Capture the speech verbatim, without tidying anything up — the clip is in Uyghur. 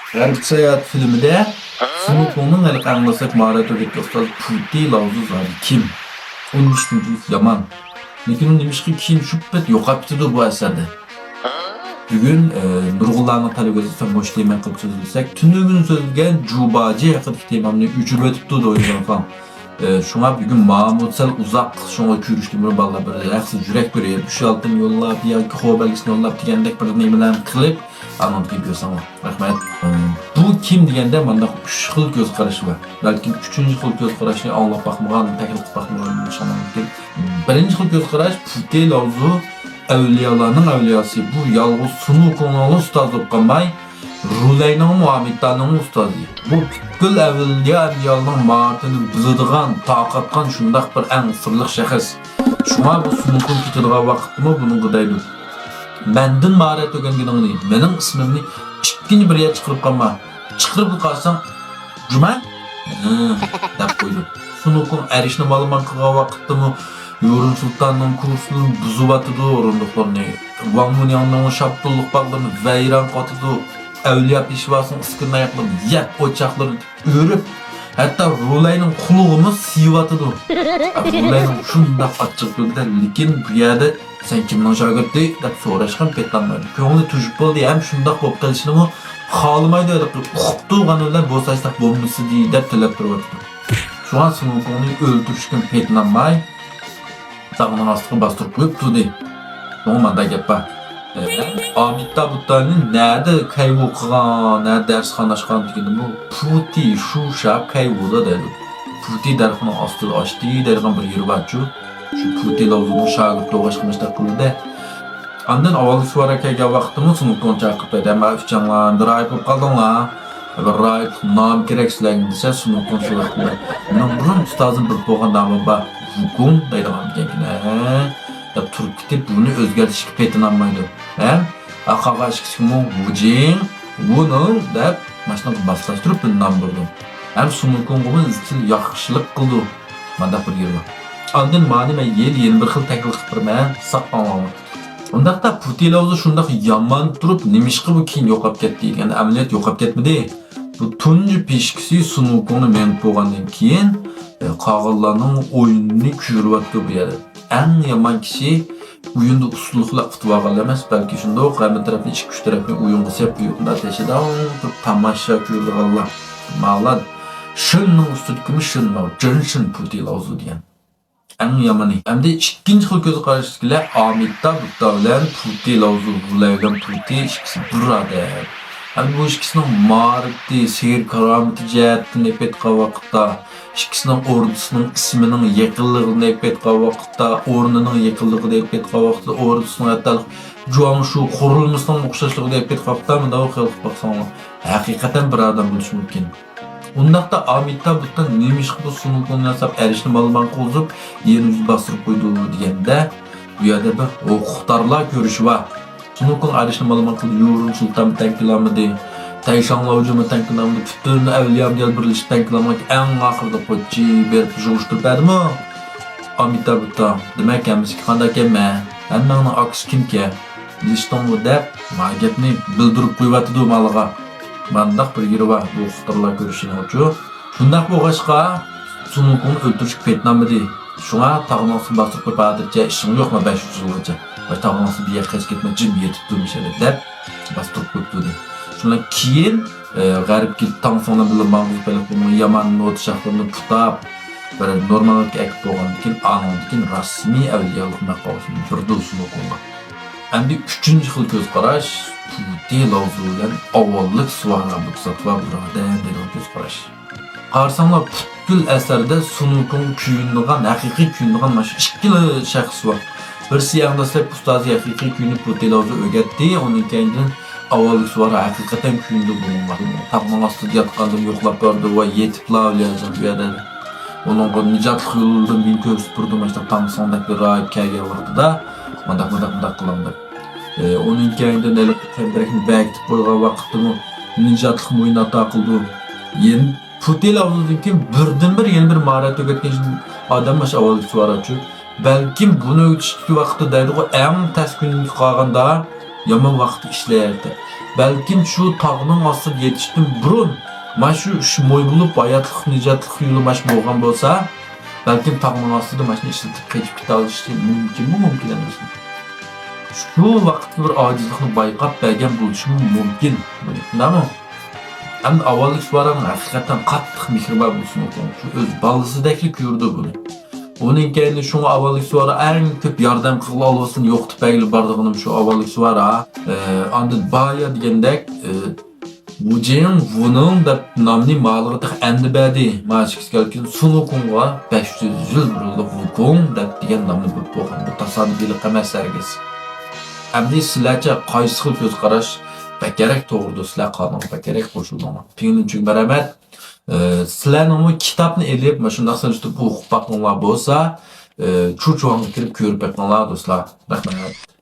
غەربىي ساياھەت فىلىمىدە سۇنۇكۇڭنىڭ ھېلىقى ئەڭ دەسلەپ ماھارەت ئۆگەتكەن ئۇستاز پۇتى لاۋزۇ زادى كىم؟ ئۇنىڭ ئۈچۈن يامان. لېكىن ئۇ نېمىشقا كېيىن شۇ پېتى يوقاپ كېتىدۇ بۇ ئەسەردە؟ بۈگۈن، ئە، نۇرغۇنلارنىڭ تەلىپىگە ئاساسەن مۇشۇ تېمىنى قىلىپ سۆزلىسەك، تۈنۈگۈن سۆزلىگەن جۇباجى ھەققىدىكى تېمامنى ئۆچۈرۈۋېتىپتۇ دويىنىڭ. ئە، شۇڭا بۈگۈن ماۋۇ سەل ئۇزاق، شۇڭا كۆرۈشتىن بۇرۇن بالىلار بىر ھەقسىز يۈرەك بېرىپ، شۇ يالتىنى يوللاپ ياكى قول بەلگىسىنى يوللاپ دېگەندەك بىر نېمىلەرنى قىلىپ، ئاندىن كېيىن كۆرسەڭلار. رەھمەت. ئە، بۇ كىم دېگەندە مانداق ئۈچ خىل كۆز قاراش بار. بەلكىم ئۈچىنچى خىل كۆز قاراشنى ئاڭلاپ باقمىغان، تەھلىل قىلىپ باقمىغان بولۇشى مۇمكىن. بىرىنچى خىل كۆز قاراش پۇتى لاۋزۇ ئەۋلىيالارنىڭ ئەۋلىياسى، بۇ يالغۇز سۇنۇكۇڭنىڭلا ئۇستازى بولۇپ قالماي، رۇلەينىڭمۇ، ئامىتانىڭمۇ ئۇستازى. بۇ پۈتكۈل ئەۋلىيا ئەۋلىيالارنىڭ ماھارىتىنى بىلىدىغان، تارقاتقان شۇنداق بىر ئەڭ سىرلىق شەخس. شۇڭا بۇ سۇنۇكۇڭ كېتىدىغان ۋاقىتتىمۇ بۇنىڭغا دەيدۇ، مەندىن ماھارەت ئۆگەنگىنىڭنى، مېنىڭ ئىسمىمنى ئىككىنچى بىر يەرگە چىقىرىپ قالما. چىقىرىپ قالساڭ، جۇما؟ ھە، دەپ قويدۇم. سۇنۇكۇڭ ئەرشنى مالىمان قىلغان ۋاقىتتىمۇ يۇرۇن سۇلتاننىڭ كۇرسىلىرىنى بۇزۇۋاتىدۇ، ئورۇندۇقلىرىنى. ۋاڭ مۇنياڭنىڭ شاپتۇللۇق باغلىرىنى ۋەيران قىلىۋاتىدۇ. ئەۋلىيا پېشۋاسىنىڭ ئىسكىرىن ئاياقلىرىنى يەپ، ئوچاقلىرىنى ئۆرۈپ، ھەتتا رۇلەينىڭ قۇلىقىمۇ سىيىۋاتىدۇ. رۇلەينىڭ شۇنداق ئاچچىق كۈلدى، لېكىن بۇ يەردە سەن كىمنىڭ شاگىرتى؟ دەپ سوراشقا پېتىنالمايدۇ. كۆڭلى تۈژۈپ بولدى ھەم شۇنداق بولۇپ قېلىشنىمۇ خالىمايدۇ، ھېلىقى ئۇقۇپ تۇرغىنى بىلەن بولسا ئىشتاق بولمىسىدى دەپ تىلەپ تۇرۇۋاتىدۇ. شۇڭا سۇنۇكۇڭنى ئۆلتۈرۈشكە پېتىنالماي، تاغنىڭ ئاستىغا باستۇرۇپ قويۇپ تۇردى. شۇڭا مانداق گەپ بار. ئامىتابۇتتانى نەدە كەيۋۇ قىلغان، نەدە دەرسخانا ئاچقان دېگىنىمۇ پۇتى شۇشا كەيۋۇدا دەيدۇ. پۇتى دەرسخانىنىڭ ئاستىدا ئاچتى دەيدىغان بىر يېرى بارچۇ. شۇ پۇتى لاۋزۇنىڭ شاگىرتى بولغاچقا مۇشۇنداق قىلدى. ئاندىن ئاۋۋال سۇۋارا كەلگەن ۋاقىتتىمۇ سۇنۇكۇڭ چاقىرىپ قويدى. ئەمما ئۈچەڭلار ئەمدى راھىب بولۇپ قالدىڭلار. بىر راھىبلىق نام كېرەك سىلەرگە دېسە، سۇنۇكۇڭ شۇ ۋاقىتتا مېنىڭ بۇرۇن ئۇستازىم بىر بولغان نامىم بار، ۋۇكۇڭ دەيدىغان ئىكەنكىن، ھە، دەپ تۇرۇپ كېتىپ، بۇنى ئۆزگەرتىشكە پېتىنالمايدۇ. ھەم قالغان ئىككىسىگىمۇ ۋۇجىڭ، ۋۇنىڭ دەپ ماشۇنداق ماسلاشتۇرۇپ بىر نام بېرىدۇ. ھەم سۇنۇكۇڭغىمۇ ئىزچىل ياخشىلىق قىلىدۇ. مانداق بىر يېرى بار. ئاندىن مانى مەن يەنە، يەنە بىر خىل تەھلىل قىلىپ بېرىمەن، ساق ئاڭلاڭلار. ئۇنداقتا پۇتى لاۋزۇ شۇنداق يامان تۇرۇپ، نېمىشقا بۇ كېيىن يوقاپ كەتتى دېگەندە، ئەمەلىيەتتە يوقاپ كەتمىدى. بۇ تۇنجى پىشكىسى سۇنۇكۇڭنى مېڭىپ بولغاندىن كېيىن، ئە، قالغانلارنىڭ ئويۇنىنى كۆرۈۋاتىدۇ بۇ يەردە. ئەڭ يامان كىشى ئويۇندا ئۇستىلىقلا ئۇتۇۋالغانلار ئەمەس، بەلكى شۇنداق ھەممە تەرەپنى ئىككى-ئۈچ تەرەپنى ئويۇنغا سېلىپ، ئۇيقۇدا تەشەداڭ تۇرۇپ تاماشا كۆرىدىغانلار. ماۋۇلار شىننىڭ ئۈستىدىكىمۇ شىن، ماۋۇ جىنشىن پۇتى لاۋزۇ دېگەن. ئەڭ يامىنى. ئەمدى ئىككىنچى خىل كۆز قاراشتىكىلەر ئامىتابۇتتا بىلەن پۇتى لاۋزۇ، بۇلار بىلەن پۇتى ئىككىسى بىر ئادەم. ئەمدى بۇ ئىككىسىنىڭ ماھارىتى، سېھىر كارامىتى جەھەتتىن ئېلىپ ئېيتقان ۋاقىتتا، ئىككىسىنىڭ ئوردىسىنىڭ ئىسمىنىڭ يېقىنلىقىنى ئېلىپ ئېيتقان ۋاقىتتا، ئورنىنىڭ يېقىنلىقىنى ئېلىپ ئېيتقان ۋاقىتتا، ئوردىسىنىڭ ھەتتا جۇاڭشۇ قۇرۇلمىسىنىڭ ئوخشاشلىقىنى ئېلىپ ئېيتقان ۋاقىتتا، مۇنداق خىيال قىلىپ باقساڭلار، ھەقىقەتەن بىر ئادەم بولۇشى مۇمكىن. ئۇنداقتا ئامىتابۇتتا نېمىشقا بۇ سۇنۇكۇڭنى ياساپ، ئەرشنى مالىمان قىلغۇزۇپ، يەنە يۈز باستۇرۇپ قويدى دېگەندە، بۇ يەردە بىر ھوقۇقدارلار كۆرۈشى بار. سۇنۇكۇڭ ئەرشنى مالىمان قىلدى، يۇرۇن سۇلتانمۇ تەڭ كېلەلمىدى، تەيشاڭ لاۋجىمۇ تەڭ كېلەلمىدى، پۈتۈن ئەۋلىيا ئەمدى بىرلىشىپ تەڭ كېلەلمىدى، ئەڭ ئاخىرىدا قوچى بېرىپ يىغىشتۇرۇپ بەردىمۇ؟ ئامىتابۇتتا، دېمەك، ھەممىسىگە قانداق ئىكەنمەن؟ ھەممەڭنىڭ ئاكىسى كىمكەن؟ بىلىشتىڭمۇ دەپ، ما گەپنى بىلدۈرۈپ قويۇۋاتىدۇ مالىغا. مانداق بىر يېرى بار بۇ ھوقۇقدارلار كۆرۈشىنىڭچۇ. شۇنداق بولغاچقا، سۇنۇكۇڭنى ئۆلتۈرۈشكە پېتىنالمىدى. شۇڭا تاغنىڭ ئۈستىگە باستۇرۇپ قويۇپ، ھازىرچە ئىشىڭ يوق، ما بەش يۈز يىلغىچە. ۋە تاغنىڭ ئۈستىدە بىر يەرگە قېچىپ كەتمە، جىم يېتىپ تۇر مۇشۇ يەردە دەپ باستۇرۇپ قويۇپتۇ دېدى. شۇنىڭ كېيىن، ئە، غەربكە تاڭ سۇڭلار بىلەن ماڭغۇزۇپ قېلىپ، ئۇنىڭ يامان نوتا شاخلىرىنى پۇتاپ، بىر نورماللىققا ئەكىپ بولغاندىن كېيىن، ئانىڭدىن كېيىن رەسمىي ئەۋلىيالىق مەقامىنى بېرىدۇ سۇنۇكۇڭغا. ئەمدى ئۈچىنچى خىل كۆز قاراش، پۇتى لاۋزۇ بىلەن ئاۋۋاللىق سۇۋارا بۇ زات بار بۇرادەر دەيدىغان كۆز قاراش. قارىساڭلار، پۈتكۈل ئەسەردە سۇنۇكۇڭغا كۆيۈنىدىغان، ھەقىقىي كۆيۈنىدىغان مانا شۇ ئىككىلا شەخس بار. بىرسى ئەڭ دەسلەپ ئۇستازى ھەقىقىي كۆيۈنۈپ پۇتى لاۋزۇ ئۆگەتتى، ئۇنىڭ كەينىدىن ئاۋۋاللىق سۇۋارا ھەقىقەتەن كۆيۈندى بۇنىڭغا. تاغنىڭ ئاستىدا ياتقاندىن يوقلاپ باردى ۋە يېتىپلا ئۆلۈۋالدى بۇ يەردە. ئۇنىڭغا نىجاتلىق يولىدىن بىرنى كۆرسىتىپ بېرىدۇ، مانا شۇنداق تاڭ سۇڭدەك بىر راھىب كەلگەن ۋاقتىدا مۇنداق، مۇنداق، مۇنداق قىلىڭ دەپ. ئۇنىڭ كەينىدىن ھېلىقى چەمبىرەكنى بەركىتىپ قويغان ۋاقىتتىمۇ نىجاتلىق مۇئىنات ئاتا قىلىدۇ. يەنە پۇتى لاۋزۇدىن كېيىن بىردىنبىر يەنە بىر ماھارەت ئۆگەتكەن ئادەم مانا شۇ ئاۋۋالقى سۇۋاراچۇ. بەلكىم بۇنى ئۆگىتىشتىكى ۋاقىتتا دەيدىغۇ، ئەڭ تەس كۈنگە قالغاندا يامان ۋاقىتتا ئىشلەيتتى. بەلكىم شۇ تاغنىڭ ئاستىدا يېتىشتىن بۇرۇن، مانا شۇ ئىش موي بولۇپ، ھاياتلىق، نىجاتلىق يولى مانا شۇ بولغان بولسا، بەلكىم تاغنىڭ ئاستىدا مانا شۇنى ئىشلىتىپ قېچىپ كېتىۋېلىشى مۇمكىنمۇ؟ مۇمكىن ئەمەسمۇ؟ شۇ ۋاقىتتا بىر ئاجىزلىقنى بايقاپ بەرگەن بولۇشىمۇ مۇمكىن. شۇنداقمۇ؟ ئەمدى ئاۋۋاللىق سۇۋارانىڭ ھەقىقەتەن قاتتىق مېھرىبان بولسىمۇ، شۇ ئۆز بالىسىدەكلا كۆرىدۇ بۇنى. ئۇنىڭ كەينىدە شۇڭا ئاۋۋاللىق سۇۋارا ئەڭ كۆپ ياردەم قىلغىلى ئالۋاستىنى يوقىتىپ بەرگىلى بارىدىغىنىم شۇ ئاۋۋاللىق سۇۋارا. ئە، ئاندىن بايا دېگەندەك، ئە، ۋۇجىڭ ۋۇنىڭ دەپ نامنى مالىغا تېخى ئەندى بەردى. مانا ئىككىسى كەلگەن سۇنۇكۇڭغا بەش يۈز يىل بۇرۇنلا ۋۇكۇڭ دەپ دېگەن نامنى بىلىپ بولغان. بۇ تاسادىپىيلىق ئەمەس ھەرگىز. ئەمدى سىلەرچە قايسى خىل كۆز قاراش بەكرەك توغرا دوستلار؟ قالدىڭلار بەكرەك قوشۇلدۇڭلار. پىڭلىن چۈگمە رەھمەت. ئە، سىلەرنىڭمۇ كىتابنى ئېلىپ، مۇشۇنداق سېلىشتۇرۇپ ئوقۇپ باققىنىڭلار بولسا، ئە، چۇچۇۋاڭغا كىرىپ كۆرۈپ بېقىڭلار، دوستلار. رەھمەت.